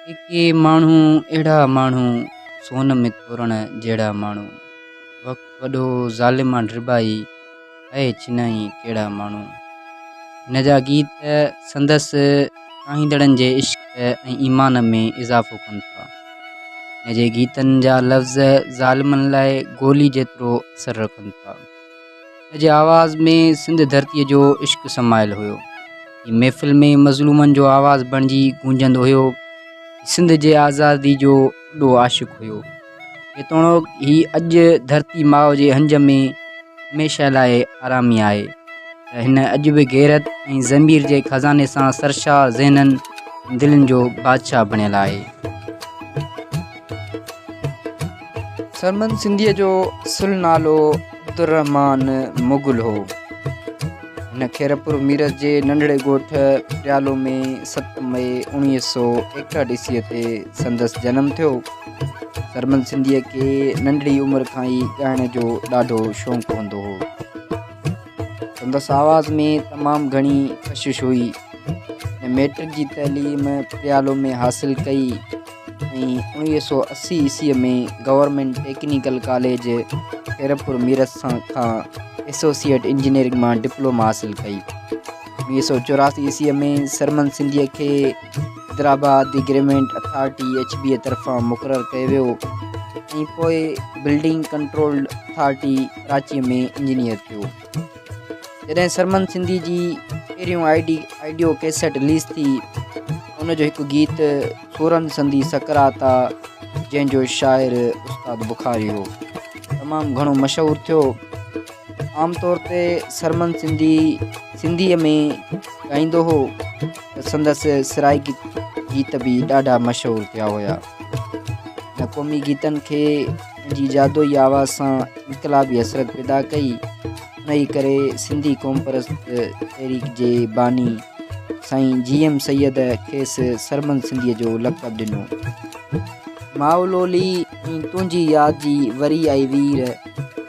ڪي ڪي ماڻهو اهڙا ماڻهو سون ۾ تورڻ جهڙا ماڻهو وقت وڏو ظالم آ ڊرٻائي اهي ڇنائين ڪهڙا ماڻهو هن جا گيت سندس چاهيندڙن جي عشق ۽ ايمان ۾ اضافو ڪن ٿا. هن جي گيتن جا لفظ ظالمن لاء گولي جيترو اثر رکن ٿا. هن جي آواز ۾ سنڌ ڌرتيء جو عشق سمايل هيو. هي محفل ۾ مظلومن جو آواز بڻجي گونجندو هيو. هي سنڌ جي آزادي جو وڏو عاشق هيو. جيتوڻيڪ هي اڄ ڌرتي ماء جي هنج ۾ هميشه لاء آرامي آهي ته هن اڄ به غيرت ۽ ضمير جي خزاني سان سرشار ذهنن ۽ دلين جو بادشاهه بڻيل آهي. سرمد سنڌيء جو اصل نالو عبدالرحمان مغل هو. هن خيرپور ميرس جي ننڍڙي ڳوٺ پريالو ۾ 7 مئي 1961 عيسويء تي سندس جنم ٿيو. سرمد سنڌيء کي ننڍڙي عمر کان ئي ڳائڻ جو ڏاڍو شوق هوندو هو. سندس آواز ۾ تمام گهڻي ڪشش هئي. هن مئٽرڪ جي تعليم پريالو ۾ حاصل ڪئي. ۽ 1980 عيسويء ۾ government technical college Khairpur Mirs کان ايسوسيئيٽ انجنيئرنگ مان ڊپلوما حاصل ڪئي. 1984 عيسويء ۾ سرمد سنڌيء کي Hyderabad the government authority H B اي طرفان مقرر ڪيو ويو ۽ پوء بلڊنگ ڪنٽرول اٿارٽي ڪراچيء ۾ انجنيئر ٿيو. جڏهن سرمد سنڌي جي پهريون آڊيو ڪيسٽ رليز ٿي ان جو هڪ گيت سورن سندي سڪرات آ جنهن جو شاعر استاد بخاري هو تمام گهڻو مشهور ٿيو. عام طور تي سرمد سنڌي سنڌيء ۾ ڳائيندو هو ته سندس سرائيڪي گيت به ڏاڍا مشهور ٿيا هيا. هن قومي گيتن کي پنهنجي جادوئي آواز سان انقلابي حسرت پيدا ڪئي. انهيء ڪري سنڌي قومپرست تحريڪ جي باني سائين جي ايم سيد کيس سرمد سنڌيء جو لقب ڏنو. ماء لولي ۽ تنهنجي ياد جي وري آئي وير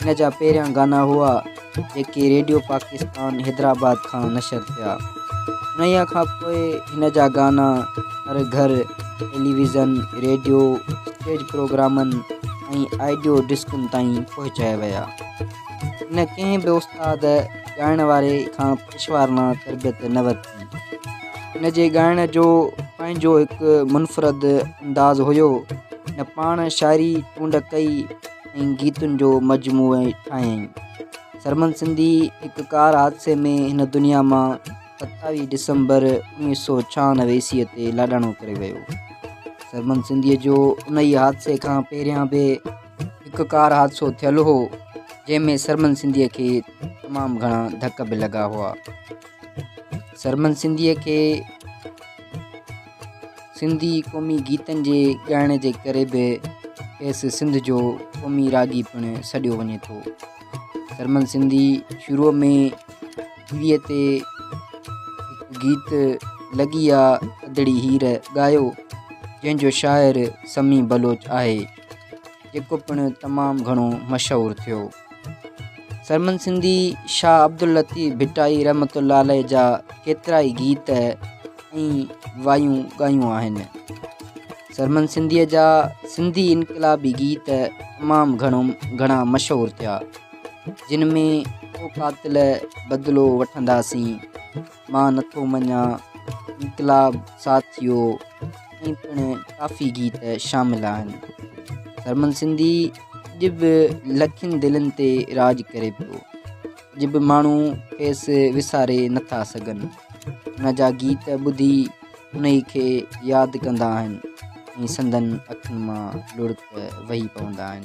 هن جا پهريان گانا هئا، جيڪي ريڊيو پاڪستان حيدرآباد کان نشر ٿيا. انهيء کان پوء هن جا گانا هر گهر، ٽيليويزن، ريڊيو، اسٽيج پروگرامن ۽ آڊيو ڊسڪن تائين پهچايا ويا. هن ڪنهن به استاد ڳائڻ واري کان پيشوارانه تربيت نه ورتي. هن جي ڳائڻ جو پنهنجو هڪ منفرد انداز هيو. هن پاڻ شاعري چونڊ ڪئي ۽ گيتن جو مجموعو ٺاهيائين. سرمد سنڌي هڪ ڪار حادثي ۾ هن دنيا مان 27 ڊسمبر 1996 عيسويء تي لاڏاڻو ڪري ويو. سرمد سنڌيء جو انهيء حادثي کان پهريان به هڪ ڪار حادثو ٿيل هو، جنهن ۾ سرمد سنڌيء کي تمام گهڻا ڌڪ به لڳا هئا. سرمد سنڌيء کي سنڌي قومي گيتن جي ڳائڻ جي ڪري به کيس سنڌ جو قومي راڳي پڻ سڏيو وڃي ٿو. سرمد سنڌي شروع ۾ ٽي ويء تي هڪ گيت لڳي آ ادڙي هير ڳايو، جنهن جو شاعر سميع بلوچ آهي. جيڪو پڻ تمام گهڻو مشهور ٿيو. سرمد سنڌي شاهه عبداللطيف ڀٽائي رحمة الله عليه جا ڪيترائي گيت ۽ وايون ڳايون آهن. سرمد سنڌيء جا سنڌي انقلابي گيت تمام گهڻو گهڻا مشهور ٿيا، جن ۾ او قاتل بدلو وٺنداسين، مان نٿو مڃان، انقلاب ساٿيو ۽ پڻ ڪافي گيت شامل آهن. سرمد سنڌي اڄ به لکين دلين تي راڄ ڪري پيو. اڄ به ماڻهو کيس وساري نٿا سگهن. هن جا گيت ٻڌي انهي کي ياد ڪندا آهن ۽ سندن اکين مان لڙڪ وهي پوندا آهن.